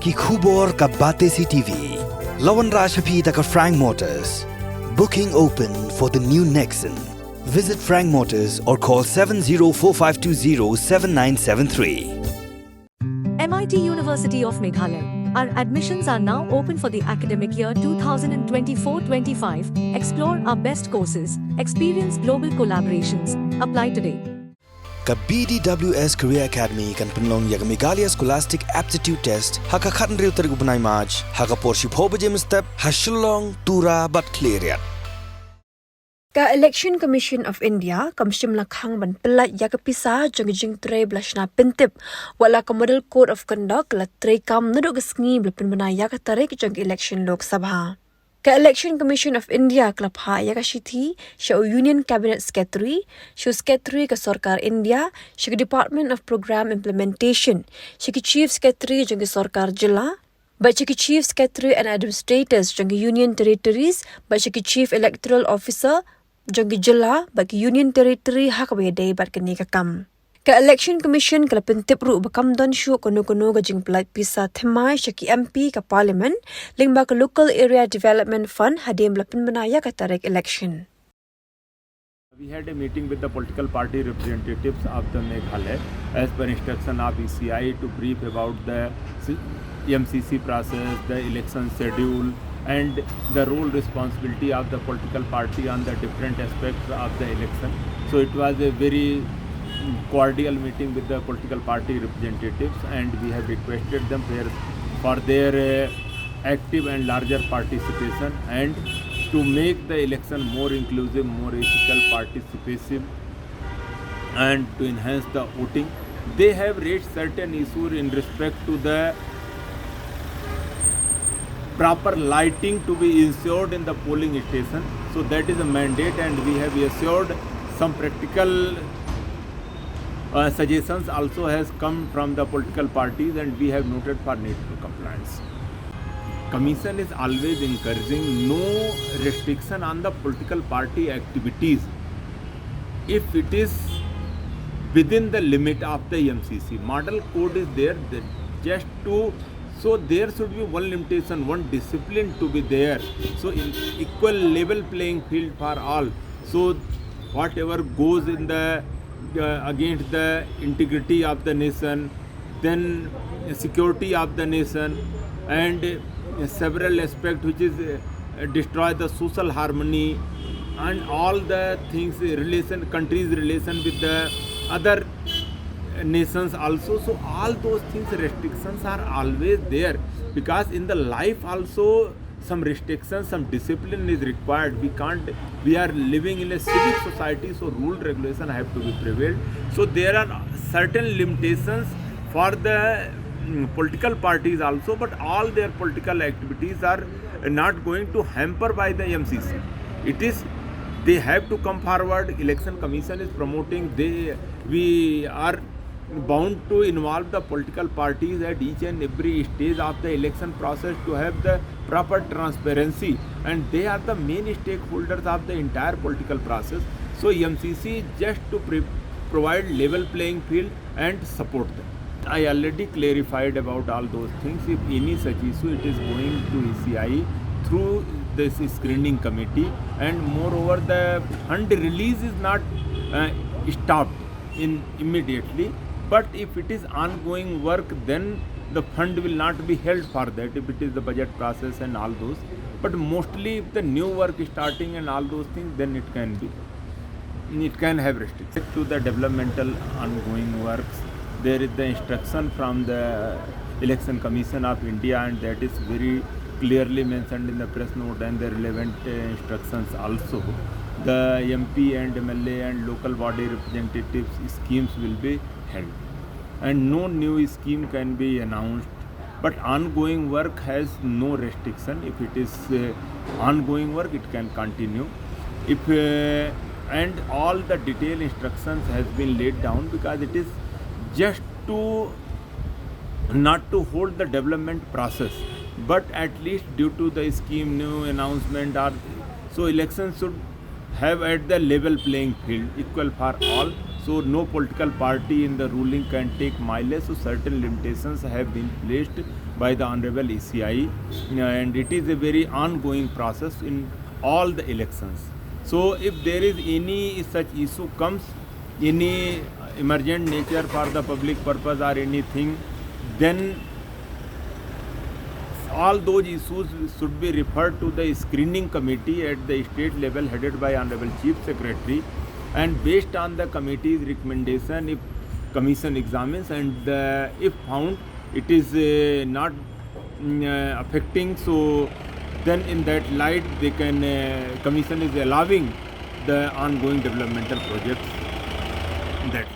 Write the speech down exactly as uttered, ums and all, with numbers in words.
Ki khubor ka Batesi TV. La wanrah sha phi da ka Frank Motors. Booking open for the new Nexon. Visit Frank Motors or call seven zero four five two zero seven nine seven three. M I T University of Meghalaya. Our admissions are now open for the academic year twenty twenty-four twenty-five. Explore our best courses, experience global collaborations. Apply today. Ka B D W S Career Academy kan pynlong ïa ka Meghalaya Scholastic Aptitude Test ha ka khathynriew tarik u bnai March ha ka por shiphew baje mynstep ha Shillong, Tura bad Khliehriat. Ka Election Commission of India kam shym la khang ban pyllait ïa ka pisa jong ka jingtrei ba la shna pyntip, wat la ka Model Code of Conduct ka la trei kam naduh ka sngi ba la pynbna ïa ka tarik jong ka election Lok Sabha. Ka Election Commission of India ka la phah ïa ka shithi sha u Union Cabinet Secretary, sha u Secretary ka Sorkar India, sha ka Department of Program Implementation, sha ki Chief Secretary jong ki sorkar jylla, bad sha ki Chief Secretary and Administrators jong ki Union Territories, bad sha ki Chief Electoral Officer jong ki jylla bad ki Union Territory ha kaba ïadei bad kane ka kam. Ka Election Commission ka la pyntip ruh ba kam don shuh kano kano ka jingpyllait pisa thymmai sha ki M P ka Parliament lyngba ka Local Area Development Fund hadien ba la pynbna ïa ka tarik election. We had a meeting with the political party representatives of the Meghalaya as per instruction of E C I to brief about the E M C C process, the election schedule, and the role responsibility of the political party on the different aspects of the election. So it was a very cordial meeting with the political party representatives, and we have requested them for, for their uh, active and larger participation, and to make the election more inclusive, more ethical, participative, and to enhance the voting. They have raised certain issues in respect to the proper lighting to be ensured in the polling station. So that is a mandate, and we have assured some practical uh, suggestions also has come from the political parties, and we have noted for needful compliance. Commission is always encouraging no restriction on the political party activities if it is within the limit of the E M C C. Model code is there that just to, so there should be one limitation, one discipline to be there. So in equal level playing field for all. So whatever goes in the uh, against the integrity of the nation, then security of the nation, and uh, several aspects which is uh, destroy the social harmony and all the things relation, countries relation with the other nations also. So all those things, restrictions are always there, because in the life also some restrictions, some discipline is required. We can't, we are living in a civic society, so rule regulation have to be prevailed. So there are certain limitations for the mm, political parties also, but all their political activities are not going to hamper by the M C C. It is, they have to come forward. Election Commission is promoting. They, we are bound to involve the political parties at each and every stage of the election process to have the proper transparency, and they are the main stakeholders of the entire political process. So M C C just to pre- provide level playing field and support them. I already clarified about all those things. If any such issue, it is going to E C I through this screening committee, and moreover, the fund release is not uh, stopped in immediately. But if it is ongoing work, then the fund will not be held for that, if it is the budget process and all those. But mostly, if the new work is starting and all those things, then it can be, it can have restriction to the developmental ongoing works. There is the instruction from the Election Commission of India, and that is very clearly mentioned in the press note and the relevant uh, instructions also. The M P and M L A and local body representatives schemes will be held, and no new scheme can be announced. But ongoing work has no restriction. If it is uh, ongoing work, it can continue. If uh, and all the detailed instructions has been laid down, because it is just to not to hold the development process, but at least due to the scheme new announcement, or so elections should have at the level playing field, equal for all. So no political party in the ruling can take mileage, so certain limitations have been placed by the Honorable E C I, and it is a very ongoing process in all the elections. So if there is any such issue comes, any emergent nature for the public purpose or anything, then all those issues should be referred to the screening committee at the state level headed by Honorable Chief Secretary, and based on the committee's recommendation, if commission examines and uh, if found it is uh, not mm, uh, affecting, so then in that light they can uh, commission is allowing the ongoing developmental projects. That